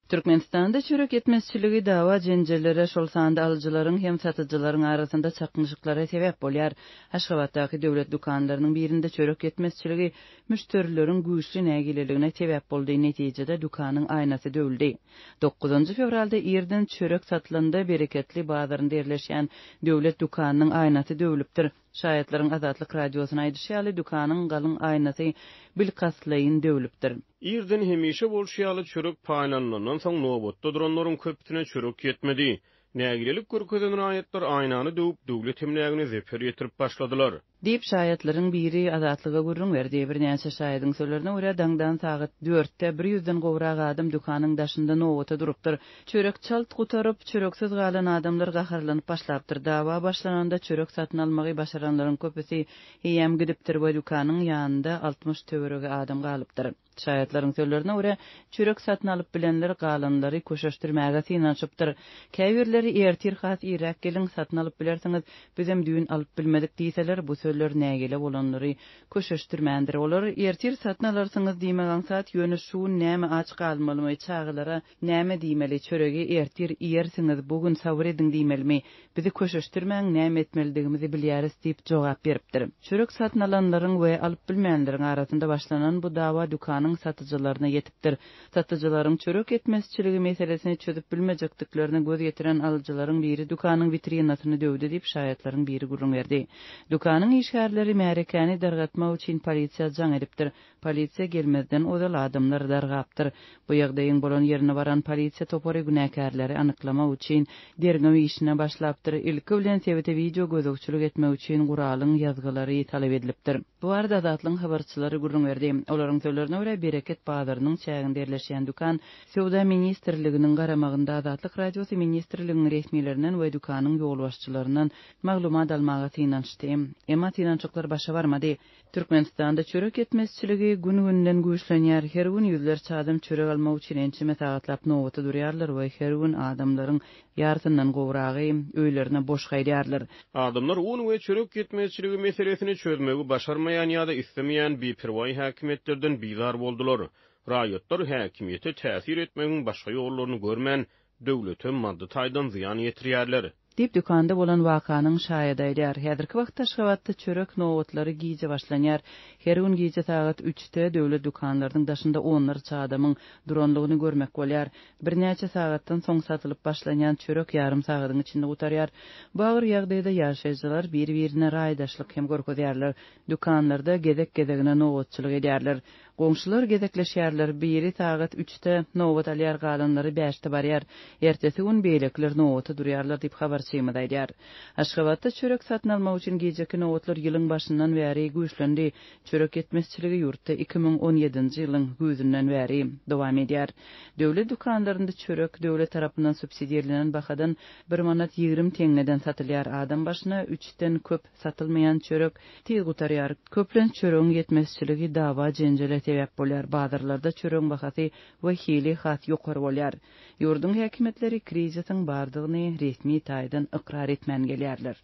Türkmenistanda çörek ýetmezçiligi dawa-jenjellere, şol sanda alyjylaryň hem satyjylaryň arasynda çaknyşyklara sebäp bolýar. Aşgabatdaky döwlet dükanlarynyň birinde çörek ýetmezçiligi müşderileriň güýçli nägileligine sebäp boldy, netijede dükanyň aýnasy döwüldi. Dokuzynjy fewralda irden çörek satylanda Bereketli bazarynda ýerleşýän döwlet dükanynyň aýnasy döwlüpdir. Şaýatlaryň Azatlyk Radiosyna aýdyşy ýaly, dükanyň galyň aýnasy bilkastlaýyn döwlüpdir. Irden hemişe bolşy ýaly çörek paýlanylandan soň, nobatda duranlaryň köpüsine çörek ýetmedi. Nägilelik görkezen raýatlar aýnany döwüp, döwlet emlägine zeper ýetirip başladylar. Diýip, şaýatlaryň biri Azatlyga gürrüň berdi. Birnäçe şaýadyň sözlerine görä, daňdan sagat dörtde bir ýüzden gowrak adam dükanyň daşynda nobata durupdyr. Çörek çalt gutaryp, çöreksiz galan adamlar gaharlanyp başlapdyr. Dawa başlananda çörek satyn almagy başaranlaryň köpüsi eýýäm gidipdir we dükanyň ýanynda 60 töweregi adam galypdyr. Şaýatlaryň sözlerine görä, çörek satyn alyp bilenler galanlary köşeşdirmäge synanyşypdyr. Käbirleri ertir has irräk geliň, satyn alyp bilersiňiz, bizem düýn alyp bilmedik diýseler, bu sözler nägile bolanlary köşeşdirmändir. Olar, Ertir satyn alarsyňyz diýmek aňsat, ýöne şu gün näme aç galmalymy, çagalara näme diýmeli, çöregi ertir iýersiňiz, bu gün sabyr ediň diýmelimi? Bizi köşeşdirmäň, näme etmelidigimizi bilýäris diýip jogap beripdir. Çörek satyn alanlaryň we alyp bilmänleriň arasynda başlanan bu dawa dükanyň satyjylaryna ýetipdir. Satyjylaryň çörek ýetmezçiligi meselesini çözüp bilmejekdiklerine göz ýetiren alyjylaryň biri dükanyň witrinasyny döwdi diýip, şaýatlaryň biri gürrüň berdi. Dükanyň işgärleri märekäni dargatmak üçin polisiýa jaň edipdir. Polisiýa gelmezden ozal adamlar dargapdyr. Bu ýagdaýyň bolan ýerine baran polisiýa topary günäkärleri anyklamak üçin derňew işine başlapdyr. Ilki bilen sebite wideo gözegçilik etmek üçin guralyň ýazgylary talap edilipdir. Bu barada Azatlygyň habarçylary gürrüň berdi. Olaryň sözlerine görä, Bereket bazarynyň çäginde ýerleşýän dükan Söwda ministrliginiň garamagynda. Azatlyk Radiosy ministrligiň resmilerinden we dükanyň ýolbaşçylaryndan maglumat almaga synanyşdy. Emma synanyşyklar başa barmady. Türkmenistanda çörek ýetmezçiligi gün-günden güýçlenýär. Her gün ýüzlerçe adam çörek almak üçin ençeme sagatlap nobata durýarlar we her gün adamlaryň ýarysyndan gowragy öýlerine boş gaýdýarlar. Adamlar un we çörek ýetmezçiligi meselesini çözmegi başarmaýan ýa-da islemeýän biperwaý häkimiýetlerden bizar boldular. Raýatlar häkimiýete täsir etmegiň başga ýollaryny görmän, döwlete maddy taýdan zyýan ýetirýärler. Diýip, dükanda bolan wakanyň şaýady aýdýar. Häzirki wagtda Aşgabatda çörek nobatlary gije başlanýar. Her gün gije sagat üçde döwlet dükanlarynyň daşynda onlarça adamyň duranlygyny görmek bolýar. Birnäçe sagatdan soň satylyp başlanýan çörek ýarym sagadyň içinde gutarýar. Bu agyr ýagdaýda ýaşaýjylar bir-birine raýdaşlyk hem görkezýärler. Dükanlarda gezek-gezegine nobatçylyk edýärler. Goňşular gezekleşýärler, biri sagat üçde nobat alýar, galanlary bäşde barýar. Ertesi gün beýlekiler nobata durýarlar diýip, habarçymyz aýdýar. Aşgabatda çörek satyn almak üçin gijeki nobatlar ýylyň başyndan bäri güýçlendi. Çörek ýetmezçiligi ýurtda 2017-nji ýylyň güýzünden bäri dowam edýär. Döwlet dükanlarynda çörek döwlet tarapyndan subsidirlenen bahadan bir manat 20 teňňeden satylýar, adam başyna üçden köp satylmaýan çörek tiz gutarýar. Köplenç çöregiň ýetmezçiligi dawa-jenjele sebäp bolýar. Bazarlarda çöregiň bahasy we hili has ýokary bolýar. Ýurduň häkimiýetleri krizisiň bardygyny resmi taýdan ykrar etmän gelýärler.